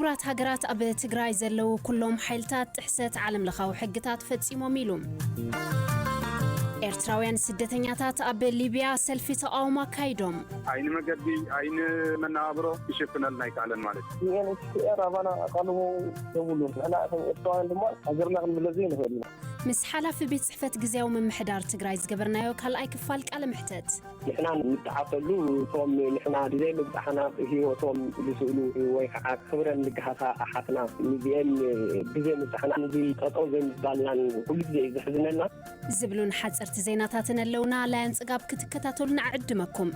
ሕቡራት ሃገራት ኣብ ትግራይ ዘለዉ ኩሎም ሓይልታት ጥሕሰት ዓለም ለኻዊ ሕግታት ፈጺሞም ኢሉ። ኤርትራውያን ስደተኛታት ኣብ ሊብያ ሰልፊ ተቓውሞ ኣካይዶም። ኣይኒ መገዲ ኣይኒ መነባብሮ ክሽፍነልና ኣይከኣለን ማለት እዩ። ዩኤንኤችሲአር ኣባና ኣቓልቦ የብሉን። ንሕና እቶም ኤርትራውያን ድማ ሃገርና ክንምለስ ዘይንኽእል ኢና። ምስ ሓላፊ ቤት ጽሕፈት ግዝያዊ ምምሕዳር ትግራይ ዝገበርናዮ ካልኣይ ክፋል ቃለ ምሕተት። ንሕና ንጠዓሰሉ እቶም ንሕና ብዘይ ምግዛእና ህይወቶም ዝስእሉ ወይ ከዓ ክብረን ዝገሃሳ ኣሓትና ንዚኤን ብዘይ ምብጻሕና ንዚ ጠጠው ዘይምባልናን ኩሉ ግዜ እዩ ዘሕዝነና። ዝብሉን ሓፀርቲ ዜናታትን ኣለውና። ላያን ጽጋብ ክትከታተሉና ዕድመኩም።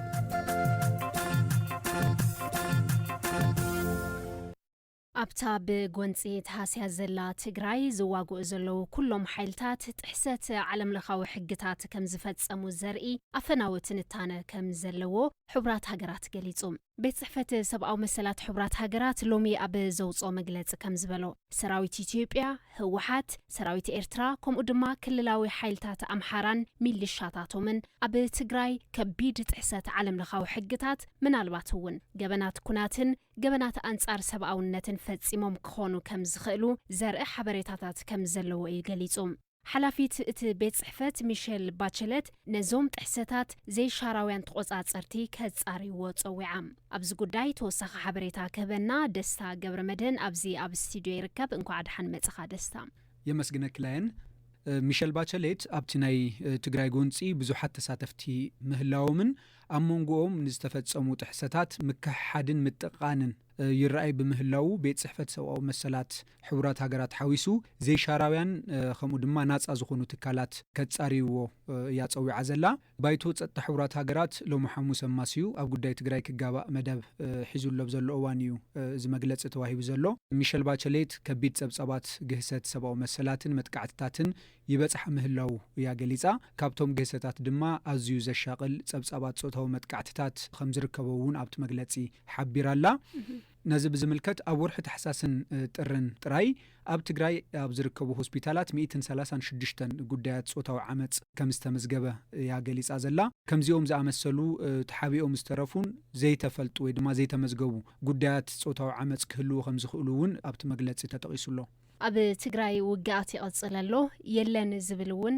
ኣብታ ብጎንፂ ተሃስያ ዘላ ትግራይ ዝዋግኡ ዘለዉ ኩሎም ሓይልታት ጥሕሰት ዓለምለኻዊ ሕግታት ከም ዝፈጸሙ ዘርኢ ኣፈናዊ ትንታነ ከም ዘለዎ ሕቡራት ሃገራት ገሊጹ። ቤት ጽሕፈት ሰብኣዊ መሰላት ሕቡራት ሃገራት ሎሚ ኣብ ዘውፅኦ መግለፂ ከም ዝበሎ፣ ሰራዊት ኢትዮጵያ፣ ህወሓት፣ ሰራዊት ኤርትራ፣ ከምኡ ድማ ክልላዊ ሓይልታት ኣምሓራን ሚሊሻታቶምን ኣብ ትግራይ ከቢድ ጥሕሰት ዓለምለኻዊ ሕግታት፣ ምናልባት እውን ገበናት ኩናትን ገበናት ኣንጻር ሰብኣውነትን ፈጺሞም ክኾኑ ከም ዝኽእሉ ዘርኢ ሓበሬታታት ከም ዘለዎ እዩ ገሊጹ። ሓላፊት እቲ ቤት ጽሕፈት ሚሸል ባቸለት ነዞም ጥሕሰታት ዘይሻራውያን ተቖጻጸርቲ ከጻርይዎ ጸዊዓ። ኣብዚ ጉዳይ ተወሳኺ ሓበሬታ ክህበና ደስታ ገብረ መድህን ኣብዚ ኣብ ስቱድዮ ይርከብ። እንኳዕ ደሓን መጽኻ ደስታ። የመስግነኪ ላየን። ሚሸል ባቸሌት ኣብቲ ናይ ትግራይ ጎንፂ ብዙሓት ተሳተፍቲ ምህላዎምን ኣብ መንጎኦም ንዝተፈጸሙ ጥሕሰታት ምክሕሓድን ምጥቓንን ይረኣይ ብምህላዉ፣ ቤት ጽሕፈት ሰብኣዊ መሰላት ሕቡራት ሃገራት ሓዊሱ ዘይሻራውያን ከምኡ ድማ ናጻ ዝኾኑ ትካላት ከጻርይዎ እያ ጸዊዓ ዘላ። ባይቶ ጸጥታ ሕቡራት ሃገራት ሎሚ ሓሙስ ኣማስዩ ኣብ ጉዳይ ትግራይ ክጋባእ መደብ ሒዙ ኣሎ ኣብ ዘሎ እዋን እዩ እዚ መግለጺ ተዋሂቡ ዘሎ። ሚሸል ባቸሌት ከቢድ ጸብጻባት ግህሰት ሰብኣዊ መሰላትን መጥቃዕትታትን ይበጽሓ ምህላዉ እያ ገሊጻ። ካብቶም ግህሰታት ድማ ኣዝዩ ዘሻቕል ጸብጻባት ጾታዊ መጥቃዕትታት ከም ዝርከቦ እውን ኣብቲ መግለጺ ሓቢራ ኣላ። ነዚ ብዝምልከት ኣብ ወርሒ ታሕሳስን ጥርን ጥራይ ኣብ ትግራይ ኣብ ዝርከቡ ሆስፒታላት ሚእትን ሰላሳን ሽዱሽተን ጉዳያት ጾታዊ ዓመጽ ከም ዝተመዝገበ እያ ገሊጻ ዘላ። ከምዚኦም ዝኣመሰሉ ተሓቢኦም ዝተረፉን ዘይተፈልጡ ወይ ድማ ዘይተመዝገቡ ጉዳያት ጾታዊ ዓመጽ ክህልዉ ከም ዝኽእሉ እውን ኣብቲ መግለጺ ተጠቒሱ ኣሎ። ኣብ ትግራይ ውግኣት ይቐጽል ኣሎ የለን ዝብል እውን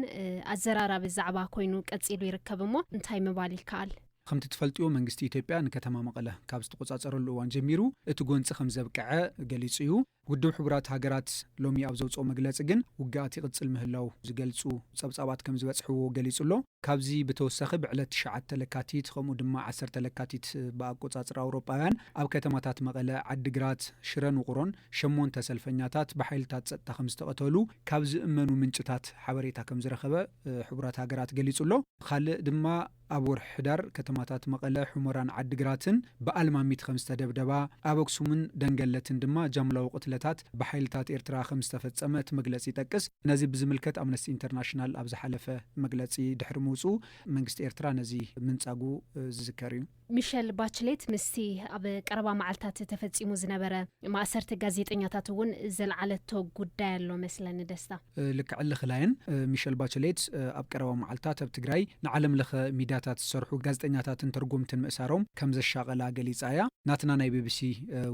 ኣዘራራቢ ዛዕባ ኮይኑ ቀጺሉ ይርከብ እሞ እንታይ ምባል ይከኣል? ከምቲ ትፈልጥዮ መንግስቲ ኢትዮጵያ ንከተማ መቐለ ካብ ዝተቆጻጸረሉ እዋን ጀሚሩ እቲ ጎንጺ ከም ዘብቅዐ ገሊጹ እዩ። ውድብ ሕቡራት ሃገራት ሎሚ ኣብ ዘውፅኦ መግለፂ ግን ውግኣት ይቕፅል ምህላው ዝገልፁ ፀብፃባት ከም ዝበፅሕዎ ገሊፁ ኣሎ። ካብዚ ብተወሳኺ ብዕለት ትሽዓተ ለካቲት ከምኡ ድማ ዓሰርተ ለካቲት ብኣቆፃፅራ ኣውሮጳውያን ኣብ ከተማታት መቐለ፣ ዓዲግራት፣ ሽረን ውቕሮን ሸሞንተ ሰልፈኛታት ብሓይልታት ፀጥታ ከም ዝተቐተሉ ካብ ዝእመኑ ምንጭታት ሓበሬታ ከም ዝረኸበ ሕቡራት ሃገራት ገሊፁ ኣሎ። ካልእ ድማ ኣብ ወርሒ ሕዳር ከተማታት መቐለ፣ ሑመራን ዓዲግራትን ብኣልማሚት ከም ዝተደብደባ፣ ኣብ ኣክሱምን ደንገለትን ድማ ጃምላዊ ቅትለታት ብሓይልታት ኤርትራ ከም ዝተፈጸመ እቲ መግለጺ ይጠቅስ። ነዚ ብዝምልከት ኣምነስቲ ኢንተርናሽናል ኣብ ዝሓለፈ መግለጺ ድሕሪ ምውጽኡ፣ መንግስቲ ኤርትራ ነዚ ምንጻጉ ዝዝከር እዩ። ሚሸል ባችሌት ምስቲ ኣብ ቀረባ መዓልታት ተፈጺሙ ዝነበረ ማእሰርቲ ጋዜጠኛታት እውን ዘልዓለቶ ጉዳይ ኣሎ መስለኒ ደስታ። ልክዕ ኣለኺ ላየን። ሚሸል ባቸሌት ኣብ ቀረባ መዓልታት ኣብ ትግራይ ንዓለም ለኸ ሚድያታት ዝሰርሑ ጋዜጠኛታትን ተርጎምትን ምእሳሮም ከም ዘሻቐላ ገሊጻ እያ። ናትና ናይ ቢቢሲ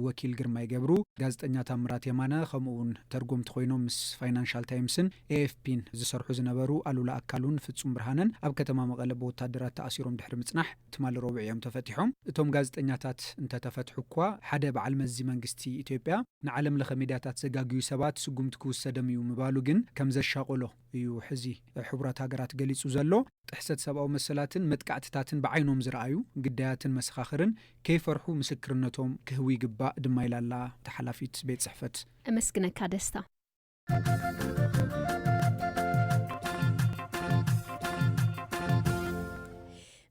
ወኪል ግርማይ ገብሩ፣ ጋዜጠኛ ታምራት የማነ ከምኡ እውን ተርጎምቲ ኮይኖም ምስ ፋይናንሻል ታይምስን ኤኤፍፒን ዝሰርሑ ዝነበሩ ኣሉላ ኣካሉን ፍጹም ብርሃነን ኣብ ከተማ መቐለ ብወታደራት ተኣሲሮም ድሕሪ ምጽናሕ ትማሊ ረቡዕ እዮም ተፈቲሖም። እቶም ጋዜጠኛታት እንተተፈትሑ እኳ ሓደ በዓል መዚ መንግስቲ ኢትዮጵያ ንዓለም ለኸ ሚድያታት ዘጋግዩ ሰባት ስጉምቲ ክውሰደም እዩ ምባሉ ግን ከም ዘሻቆሎ እዩ ሕዚ ሕቡራት ሃገራት ገሊጹ ዘሎ። ጥሕሰት ሰብኣዊ መሰላትን መጥቃዕትታትን ብዓይኖም ዝረኣዩ ግዳያትን መሰኻኽርን ከይፈርሑ ምስክርነቶም ክህቡ ይግባእ ድማ ኢላ ኣላ ተሓላፊት ቤት ጽሕፈት። ኣመስግነካ ደስታ።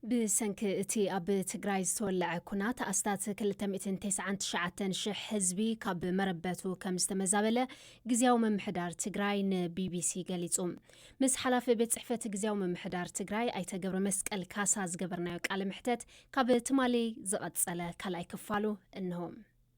ብሰንኪ እቲ ኣብ ትግራይ ዝተወለዐ ኩናት ኣስታት ክልተ ሚእትን ተስዓን ትሽዓተን ሽሕ ህዝቢ ካብ መረበቱ ከም ዝተመዛበለ ግዝያዊ ምምሕዳር ትግራይ ንቢቢሲ ገሊጹ። ምስ ሓላፊ ቤት ጽሕፈት ግዝያዊ ምምሕዳር ትግራይ ኣይተ ገብረ መስቀል ካሳ ዝገበርናዮ ቃለ ምሕተት ካብ ትማሊ ዝቐጸለ ካልኣይ ክፋሉ እንሆ።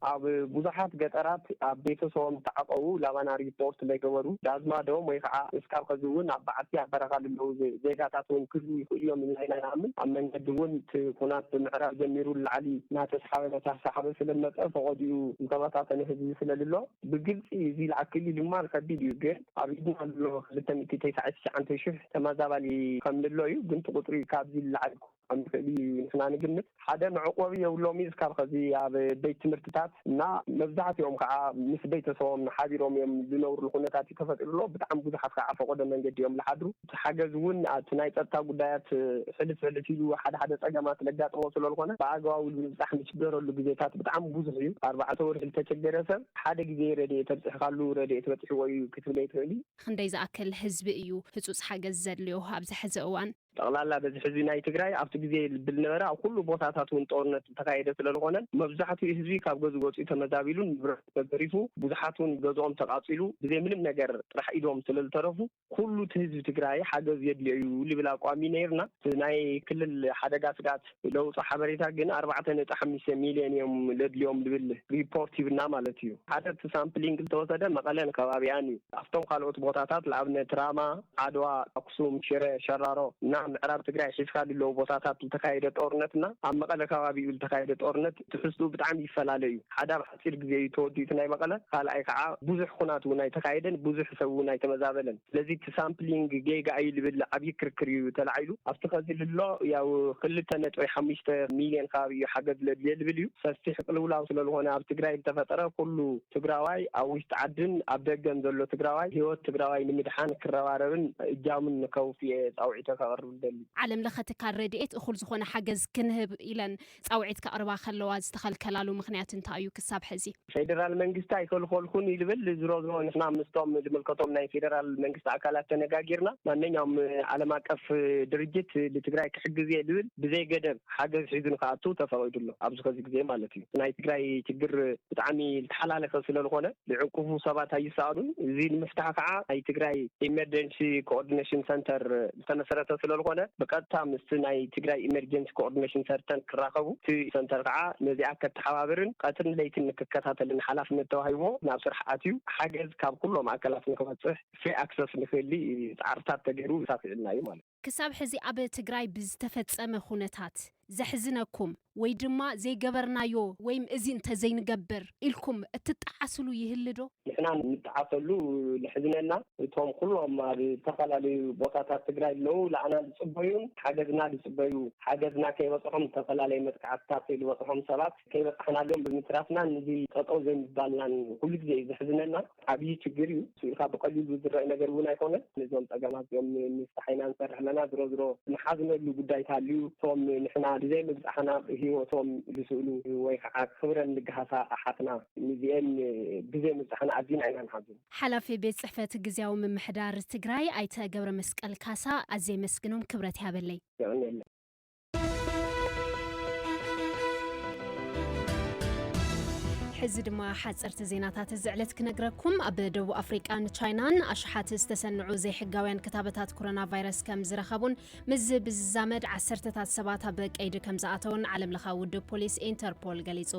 ኣብ ብዙሓት ገጠራት ኣብ ቤተሰቦም ዝተዓቐቡ ላባና ሪፖርት እንዳይገበሩ፣ ዳዝማዶም ወይ ከዓ እስካብ ከዚ እውን ኣብ በዓቲ ኣብ በረኻ ዘለዉ ዜ-፣ ዜጋታት እውን ክህልዉ ይኽእሉ እዮም ኢልና ኢና ንኣምን። ኣብ መንገዲ እውን እቲ ኩናት ብምዕራብ ጀሚሩ ንላዕሊ እናተስሓበ እናተስሓበ ስለ ዝመፀ፣ ፈቐዲኡ ዝተበታተነ ህዝቢ ስለ ዝሎ፣ ብግልፂ እዚ ይልዓል ክሊ ድማ ከቢድ እዩ። ግን ኣብ ኢድና ዘሎ ክልተ ሚእቲ ተስዓን ትሽዓተ ሽሕ ተመዛባሊ ከም ንሎ እዩ። ግን እቲ ቁፅሪ ካብዚ ንላዕሊ ክኾን ይኽእል እዩ ንሕና ንግምት። ሓደ መዕቆቢ የብሎም እዩ። እስካብ ከዚ ኣብ ቤት ትምህርትታት እና መብዛሕትኦም ከዓ ምስ ቤተሰቦም ሓቢሮም እዮም ዝነብሩሉ ኩነታት እዩ ተፈጢሩ ኣሎ። ብጣዕሚ ብዙሓት ከዓ ፈቆዶ መንገዲ እዮም ዝሓድሩ። እቲ ሓገዝ እውን እቲ ናይ ጸጥታ ጉዳያት ሕልፍ ሕልፍ ኢሉ ሓደ ሓደ ጸገማት ለጋጥሞ ስለ ዝኾነ ብኣግባቡ ንምብጻሕ ንችገረሉ ግዜታት ብጣዕሚ ብዙሕ እዩ። ኣርባዕተ ወርሒ ዝተቸገረ ሰብ ሓደ ግዜ ረድኤት ተብጽሕካሉ ረድኤት በጺሕዎ እዩ ክትብል ኣይትኽእል እዩ። ክንደይ ዝኣክል ህዝቢ እዩ ህጹጽ ሓገዝ ዘድልዮ ኣብዚ ሕዚ እዋን? ጠቕላላ በዚ ሕዚ ናይ ትግራይ ኣብቲ ግዜ ልብል ነበረ ኣብ ኩሉ ቦታታት እውን ጦርነት ዝተኻየደ ስለ ዝኾነ መብዛሕትኡ ህዝቢ ካብ ገዝኡ ወፂኡ ተመዛቢሉን ንብረት ተዘሪፉ፣ ብዙሓት እውን ገዝኦም ተቃፂሉ ብዘይ ምንም ነገር ጥራሕ ኢዶም ስለ ዝተረፉ ኩሉ እቲ ህዝቢ ትግራይ ሓገዝ የድልዮ እዩ ልብል ኣቋም እዩ ነይርና። እቲ ናይ ክልል ሓደጋ ስጋት ለውጢ ሓበሬታ ግን ኣርባዕተ ነጥቢ ሓሙሽተ ሚልዮን እዮም ለድልዮም ልብል ሪፖርት ሂብና ማለት እዩ። ሓደ እቲ ሳምፕሊንግ ዝተወሰደ መቐለን ከባቢኣን እዩ። ኣብቶም ካልኦት ቦታታት ንኣብነት ራማ፣ ዓድዋ፣ ኣክሱም፣ ሽረ፣ ሸራሮ እና ምዕራብ ትግራይ ሒዝካ ዝለዉ ቦታታት ዝተካየደ ጦርነትና ኣብ መቐለ ከባቢኡ ዝተካየደ ጦርነት ትሕዝትኡ ብጣዕሚ ይፈላለ እዩ። ሓደ ኣብ ሓፂር ግዜ እዩ ተወዲኡ እቲ ናይ መቐለ፣ ካልኣይ ከዓ ብዙሕ ኩናት እውን ኣይተካየደን፣ ብዙሕ ሰብ እውን ኣይተመዛበለን። ስለዚ እቲ ሳምፕሊንግ ጌጋ እዩ ዝብል ዓብዪ ክርክር እዩ ተላዒሉ። ኣብቲ ከዚ ልሎ ያው ክልተ ነጥቢ ሓሙሽተ ሚልዮን ከባቢ እዩ ሓገዝ ለድልየ ዝብል እዩ። ሰፊሕ ቅልውላው ስለ ዝኾነ ኣብ ትግራይ ዝተፈጠረ ኩሉ ትግራዋይ ኣብ ውሽጢ ዓድን ኣብ ደገን ዘሎ ትግራዋይ ህይወት ትግራዋይ ንምድሓን ክረባረብን እጃሙን ከውፍየ ጻውዒተ ከቕርብ ደሊ። ዓለም ለኸ ትካል ረድኤት እኹል ዝኾነ ሓገዝ ክንህብ ኢለን ጻውዒት ከቕርባ ከለዋ ዝተኸልከላሉ ምኽንያት እንታይ እዩ ክሳብ ሕዚ? ፌደራል መንግስቲ ኣይከልኸልኩን እዩ ዝብል። ዝሮ ዝሮ ንሕና ምስቶም ዝምልከቶም ናይ ፌደራል መንግስቲ ኣካላት ተነጋጊርና ማንኛውም ዓለም ኣቀፍ ድርጅት ንትግራይ ክሕግዝ እየ ዝብል ብዘይ ገደብ ሓገዝ ሒዙ ንክኣቱ ተፈቒዱ ኣሎ። ኣብዚ ከዚ ግዜ ማለት እዩ። ናይ ትግራይ ችግር ብጣዕሚ ዝተሓላለኸ ስለ ዝኾነ ዝዕንቅፉ ሰባት ኣይሰኣኑን። እዚ ንምፍታሕ ከዓ ናይ ትግራይ ኢመርጀንሲ ኮኦርዲኔሽን ሰንተር ዝተመሰረተ ስለ ዝኾነ ብቀጥታ ምስቲ ናይ ትግራይ ኢመርጀንሲ ኮኦርዲኔሽን ሰንተር ክራኸቡ፣ እቲ ሰንተር ከዓ ነዚኣ ከተሓባብርን ቀትርን ለይትን ንክከታተልን ሓላፍነት ተዋሂቦ ናብ ስራሕ ኣትዩ ሓገዝ ካብ ኩሎም ኣካላት ንክበፅሕ ፍሪ ኣክሰስ ንክህሊ ፃዕርታት ተገይሩ ሳፊዕልና እዩ ማለት እዩ። ክሳብ ሕዚ ኣብ ትግራይ ብዝተፈጸመ ኩነታት ዘሕዝነኩም ወይ ድማ ዘይገበርናዮ ወይም እዚ እንተዘይንገብር ኢልኩም እትጠዓስሉ ይህሉ ዶ? ንሕና ንጠዓሰሉ ለሕዝነና እቶም ኩሎም ኣብ ዝተፈላለዩ ቦታታት ትግራይ ኣለዉ ንዓና ዝፅበዩን ሓገዝና ዝፅበዩ ሓገዝና ከይበፅሖም ዝተፈላለዩ መጥቃዕትታት ዝበፅሖም ሰባት ከይበፃሕናሎም ብምትራፍናን እዚ ጠጠው ዘይምባልናን ኩሉ ግዜ እዩ ዘሕዝነና። ዓብዪ ችግር እዩ። ስኢልካ ብቐሊሉ ዝረአ ነገር እውን ኣይኮነን። ነዞም ጸገማት እዚኦም ንምፍታሕ ኢና ንሰርሕ ኣለና። ዝሮ ዝሮ ንሓዝነሉ ጉዳይ እንተሃልዩ እቶም ንሕና ብዘይ ምብጻሕና ህይወቶም ዝስእኑ ወይ ከዓ ክብረን ዝገሃሳ ኣሓትና ንዚኤን ብዘይ ምብጻሕና ኣዚና ኢና ንሓዝን። ሓላፊ ቤት ጽሕፈት ግዝያዊ ምምሕዳር ትግራይ ኣይተ ገብረ መስቀል ካሳ ኣዝየ የመስግኖም፣ ክብረት ይሃበለይ። የቐንየለይ። ሕዚ ድማ ሓፀርቲ ዜናታት እዚ ዕለት ክነግረኩም። ኣብ ደቡብ ኣፍሪቃን ቻይናን ኣሽሓት ዝተሰንዑ ዘይሕጋውያን ክታበታት ኮሮና ቫይረስ ከም ዝረኸቡን ምስዚ ብዝዛመድ ዓሰርተታት ሰባት ኣብ ቀይዲ ከም ዝኣተውን ዓለም ለኻዊ ውድብ ፖሊስ ኢንተርፖል ገሊጹ።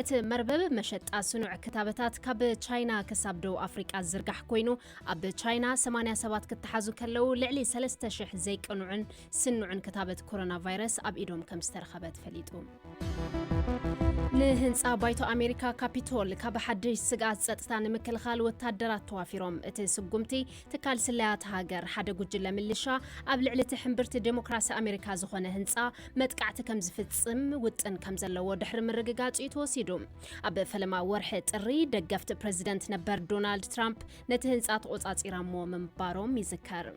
እቲ መርበብ መሸጣ ስኑዕ ክታበታት ካብ ቻይና ክሳብ ደቡብ ኣፍሪቃ ዝዝርጋሕ ኮይኑ ኣብ ቻይና ሰማንያ ሰባት ክተሓዙ ከለዉ ልዕሊ ሰለስተ ሽሕ ዘይቅኑዕን ስኑዕን ክታበት ኮሮና ቫይረስ ኣብ ኢዶም ከም ዝተረኸበ ተፈሊጡ። ንህንጻ ባይቶ ኣሜሪካ ካፒቶል ካብ ሓድሽ ስግኣት ጸጥታ ንምክልኻል ወታደራት ተዋፊሮም። እቲ ስጉምቲ ትካል ስለያ እታ ሃገር ሓደ ጉጅለ ምልሻ ኣብ ልዕሊ እቲ ሕምብርቲ ዴሞክራሲ ኣሜሪካ ዝኾነ ህንጻ መጥቃዕቲ ከም ዝፍጽም ውጥን ከም ዘለዎ ድሕሪ ምርግጋጹ እዩ ተወሲዱ። ኣብ ፈለማ ወርሒ ጥሪ ደገፍቲ ፕረዚደንት ነበር ዶናልድ ትራምፕ ነቲ ህንጻ ተቖጻጺራሞ ምንባሮም ይዝከር።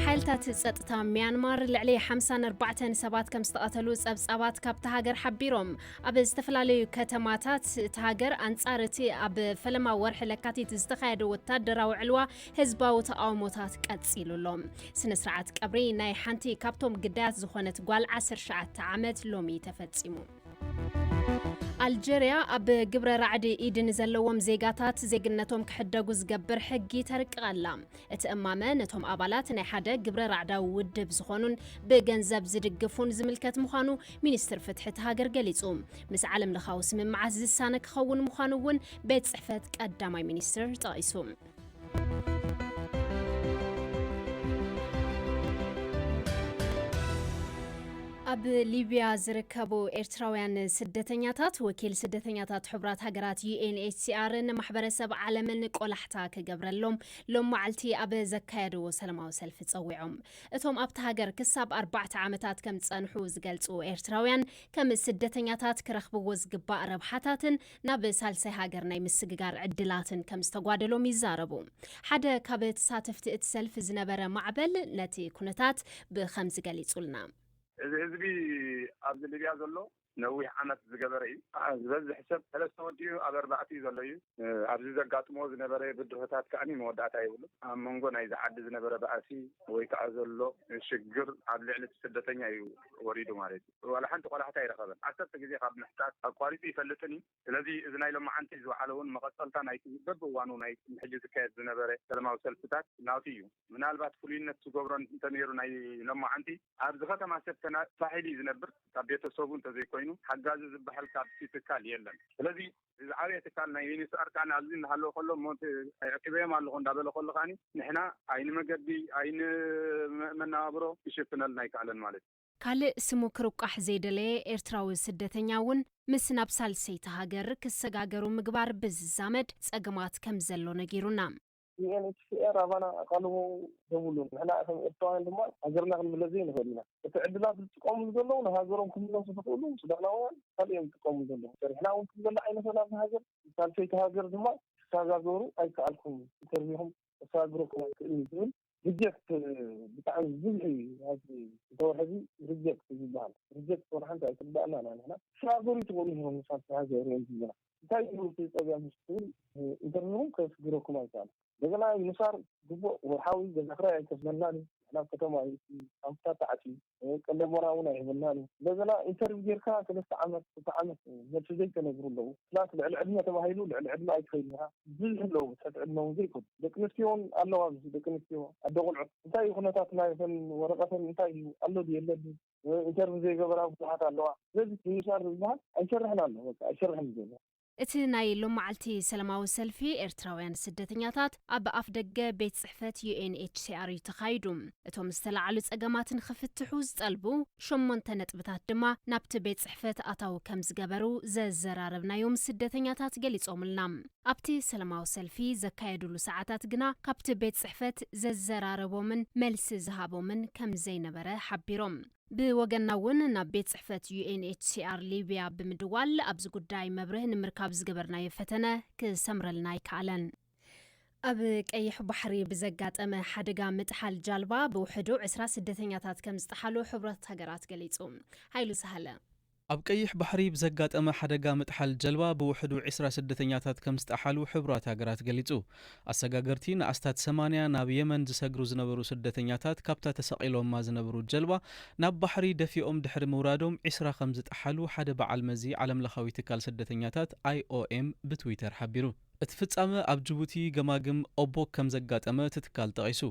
ሓይልታት ጸጥታ ሚያንማር ልዕሊ ሓምሳን ኣርባዕተን ሰባት ከም ዝተቐተሉ ጸብጻባት ካብታ ሃገር ሓቢሮም። ኣብ ዝተፈላለዩ ከተማታት እታ ሃገር ኣንጻር እቲ ኣብ ፈለማ ወርሒ ለካቲት ዝተኻየደ ወታደራዊ ዕልዋ ህዝባዊ ተቓውሞታት ቀጺሉ ኣሎ። ስነ ስርዓት ቀብሪ ናይ ሓንቲ ካብቶም ግዳያት ዝኾነት ጓል ዓሰርተ ትሽዓተ ዓመት ሎሚ ተፈጺሙ። ኣልጀርያ ኣብ ግብረ ራዕዲ ኢድ ንዘለዎም ዜጋታት ዜግነቶም ክሕደጉ ዝገብር ሕጊ ተርቅቕ ኣላ። እቲ እማመ ነቶም ኣባላት ናይ ሓደ ግብረ ራዕዳዊ ውድብ ዝኾኑን ብገንዘብ ዝድግፉን ዝምልከት ምዃኑ ሚኒስትር ፍትሒ እቲ ሃገር ገሊጹ። ምስ ዓለም ለኻዊ ስምምዓት ዝሳነ ክኸውን ምዃኑ እውን ቤት ጽሕፈት ቀዳማይ ሚኒስትር ጠቒሱ። ኣብ ሊብያ ዝርከቡ ኤርትራውያን ስደተኛታት፣ ወኪል ስደተኛታት ሕቡራት ሃገራት ዩ ኤን ኤች ሲ ኣር ንማሕበረሰብ ዓለምን ቆላሕታ ክገብረሎም ሎም መዓልቲ ኣብ ዘካየድዎ ሰላማዊ ሰልፊ ጸዊዖም። እቶም ኣብቲ ሃገር ክሳብ ኣርባዕተ ዓመታት ከም ዝጸንሑ ዝገልጹ ኤርትራውያን፣ ከም ስደተኛታት ክረኽብዎ ዝግባእ ረብሓታትን ናብ ሳልሳይ ሃገር ናይ ምስግጋር ዕድላትን ከም ዝተጓደሎም ይዛረቡ። ሓደ ካብ ተሳተፍቲ እቲ ሰልፊ ዝነበረ ማዕበል ነቲ ኩነታት ብኸምዚ ገሊጹልና። እዚ ህዝቢ ኣብዚ ሊብያ ዘሎ ነዊሕ ዓመት ዝገበረ እዩ። ዝበዝሕ ሰብ ሰለስተ ወዲኡ ኣብ ኣርባዕተ እዩ ዘሎ እዩ። ኣብዚ ዘጋጥሞ ዝነበረ ብድሆታት ከዓኒ መወዳእታ የብሉ። ኣብ መንጎ ናይዚ ዓዲ ዝነበረ ባእሲ ወይ ከዓ ዘሎ ሽግር ኣብ ልዕሊ እቲ ስደተኛ እዩ ወሪዱ ማለት እዩ። ዋላ ሓንቲ ቆላሕታ ኣይረኸበን። ዓሰርተ ግዜ ካብ ምሕታት ኣቋሪጹ ይፈልጥን እዩ። ስለዚ እዚ ናይ ሎማዓንቲ ዝወዓለ እውን መቐጸልታ ናይቲ በብእዋኑ ናይ ሕጂ ዝካየድ ዝነበረ ሰላማዊ ሰልፍታት ናቱ እዩ። ምናልባት ፍሉይነት ዝገብሮ እንተነይሩ ናይ ሎማዓንቲ ኣብዚ ከተማ ሰብ ተና-፣ ሳሒል እዩ ዝነብር። ካብ ቤተሰቡ እንተዘይኮይኑ ሓጋዚ ዝበሃል ካብቲ ትካል የለን። ስለዚ እዚ ዝዓበየ ትካል ናይ ዩኒስኣር ከኣ ኣብዚ እናሃለወ ከሎ እሞ እቲ ኣዕቂበዮም ኣለኹ እንዳበለ ከሎ ከኣ ንሕና ኣይንመገቢ ኣይንመናብሮ ይሽፍነልና ኣይከኣለን ማለት እዩ። ካልእ ስሙ ክርቋሕ ዘይደለየ ኤርትራዊ ስደተኛ እውን ምስ ናብ ሳልሰይቲ ሃገር ክሰጋገሩ ምግባር ብዝዛመድ ጸገማት ከም ዘሎ ነጊሩና። ዩ ኤን ኤች ሲ ኣር ኣባና ኣቓልቦ የብሉን። ንሕና ከም ኤርትራውያን ድማ ሃገርና ክንምለስ ዘይንኽእል ኢና። እቲ ዕድላት ዝጥቀሙሉ ዘለዉ ንሃገሮም ክምለሱ ዝኽእሉ ሱዳናውያን ካልእ እዮም ዝጥቀሙሉ ዘለዉ። ሰሪሕና እውን ክንበልዕ ኣይንኽእል ኣብዚ ሃገር። ሳልሰይቲ ሃገር ድማ ክሰጋገሩ ኣይከኣልኩምን። ኢንተርቪውኹም ከሰጋግረኩም ኣይክእልን ዝብል ሪጀክት ብጣዕሚ ብዙሕ እዩ። ኣብዚ ዝተወርሐ እዚ ሪጀክት ዝበሃል ሪጀክት ወላ ሓንቲ ኣይትግባእና ኢና ንሕና። ክሰጋገሩ ይትኽእሉ እዮም ንሳልሰይቲ ሃገር እዮም ዝብሉና። እንታይ እዩ እቲ ጸገም ትብል ኢንተርቪውኹም ከስግረኩም ኣይከኣልን። እንደገና ዩኒሳር ግቡእ ወርሓዊ ገዛ ክራይ ኣይከፍለናን እዩ። ናብ ከተማ እዩ እቲ ካምፕታት ተዓጽዩ፣ ቀለብ መራ እውን ኣይህበናን እዩ። እንደገና ኢንተርቪው ጌርካ ሰለስተ ዓመት፣ ክልተ ዓመት መልሲ ዘይተነግሩ ኣለዉ። ፕላስ ልዕሊ ዕድመ ተባሂሉ ልዕሊ ዕድመ ኣይትኸይድን ኢኻ። ብዙሕ ኣለዉ፣ ትሕቲ ዕድመ እውን ዘይኮኑ። ደቂ ኣንስትዮ እውን ኣለዋ፣ ኣብዚ ደቂ ኣንስትዮ ኣደ ቆልዑት። እንታይ እዩ ኩነታት ናይተን ወረቐተን እንታይ እዩ? ኣሎ ድዩ የለን ድዩ? ኢንተርቪው ዘይገበራ ብዙሓት ኣለዋ። ስለዚ ዩኒሳር ዝበሃል ኣይሰርሕን ኣሎ፣ በቃ ኣይሰርሕን እዩ ዘሎ። እቲ ናይ ሎማዓልቲ ሰላማዊ ሰልፊ ኤርትራውያን ስደተኛታት ኣብ ኣፍ ደገ ቤት ጽሕፈት ዩ ኤን ኤች ሲ ኣር እዩ ተኻይዱ። እቶም ዝተላዕሉ ጸገማት ንኽፍትሑ ዝጠልቡ ሸሞንተ ነጥብታት ድማ ናብቲ ቤት ጽሕፈት ኣታዊ ከም ዝገበሩ ዘዘራረብናዮም ስደተኛታት ገሊጾምልና። ኣብቲ ሰላማዊ ሰልፊ ዘካየዱሉ ሰዓታት ግና ካብቲ ቤት ጽሕፈት ዘዘራረቦምን መልሲ ዝሃቦምን ከም ዘይነበረ ሓቢሮም። ብወገንና እውን ናብ ቤት ጽሕፈት ዩ ኤን ኤች ሲ ኣር ሊብያ ብምድዋል ኣብዚ ጉዳይ መብርህ ንምርካብ ዝገበርናዮ ፈተነ ክሰምረልና ኣይከኣለን። ኣብ ቀይሕ ባሕሪ ብዘጋጠመ ሓደጋ ምጥሓል ጃልባ ብውሕዱ ዕስራ ስደተኛታት ከም ዝጠሓሉ ሕቡራት ሃገራት ገሊጹ። ሃይሉ ሳህለ። ኣብ ቀይሕ ባሕሪ ብዘጋጠመ ሓደጋ ምጥሓል ጀልባ ብውሕዱ ዕስራ ስደተኛታት ከም ዝጠሓሉ ሕቡራት ሃገራት ገሊጹ። ኣሰጋገርቲ ንኣስታት ሰማንያ ናብ የመን ዝሰግሩ ዝነበሩ ስደተኛታት ካብታ ተሰቒሎማ ዝነበሩ ጀልባ ናብ ባሕሪ ደፊኦም ድሕሪ ምውራዶም ዕስራ ከም ዝጠሓሉ ሓደ በዓል መዚ ዓለምለኻዊ ትካል ስደተኛታት ኣይ ኦ ኤም ብትዊተር ሓቢሩ። እቲ ፍጻመ ኣብ ጅቡቲ ገማግም ኦቦክ ከም ዘጋጠመ እቲ ትካል ጠቒሱ።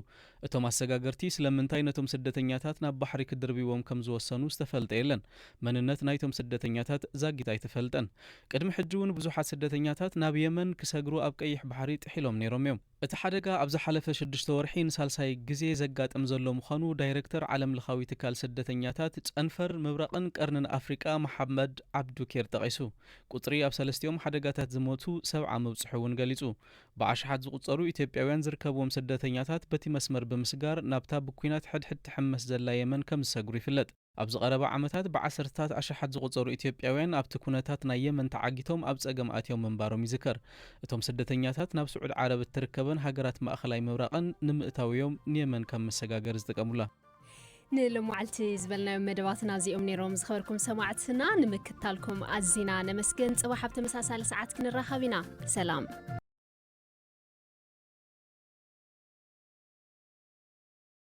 እቶም ኣሰጋገርቲ ስለምንታይ ነቶም ስደተኛታት ናብ ባሕሪ ክድርብይዎም ከም ዝወሰኑ ዝተፈልጠ የለን። መንነት ናይቶም ስደተኛታት ዛጊት ኣይተፈልጠን። ቅድሚ ሕጂ እውን ብዙሓት ስደተኛታት ናብ የመን ክሰግሩ ኣብ ቀይሕ ባሕሪ ጥሒሎም ነይሮም እዮም። እቲ ሓደጋ ኣብ ዝሓለፈ ሽዱሽተ ወርሒ ንሳልሳይ ግዜ ዘጋጥም ዘሎ ምዃኑ ዳይረክተር ዓለምለኻዊ ትካል ስደተኛታት ጨንፈር ምብራቕን ቀርንን ኣፍሪቃ መሓመድ ዓብዱኬር ጠቒሱ። ቁጽሪ ኣብ ሰለስቲኦም ሓደጋታት ዝሞቱ ሰብዓ ምብጽሑ እውን ገሊጹ። ብኣሽሓት ዝቑጸሩ ኢትዮጵያውያን ዝርከብዎም ስደተኛታት በቲ መስመር ብምስጋር ናብታ ብኲናት ሕድሕድ ትሕመስ ዘላ የመን ከም ዝሰግሩ ይፍለጥ። ኣብዚ ቀረባ ዓመታት ብዓሰርታት ኣሽሓት ዝቑጸሩ ኢትዮጵያውያን ኣብቲ ኩነታት ናይ የመን ተዓጊቶም ኣብ ጸገም ኣትዮም ምንባሮም ይዝከር። እቶም ስደተኛታት ናብ ስዑድ ዓረብ እትርከበን ሃገራት ማእኸላይ ምብራቕን ንምእታው እዮም ንየመን ከም መሰጋገሪ ዝጥቀሙላ። ንሎማዓልቲ ዝበልናዮም መደባትና እዚኦም ነይሮም። ዝኸበርኩም ሰማዕትና ንምክታልኩም ኣዚና ነመስግን። ጽባሕ ኣብ ተመሳሳሊ ሰዓት ክንራኸብ ኢና። ሰላም።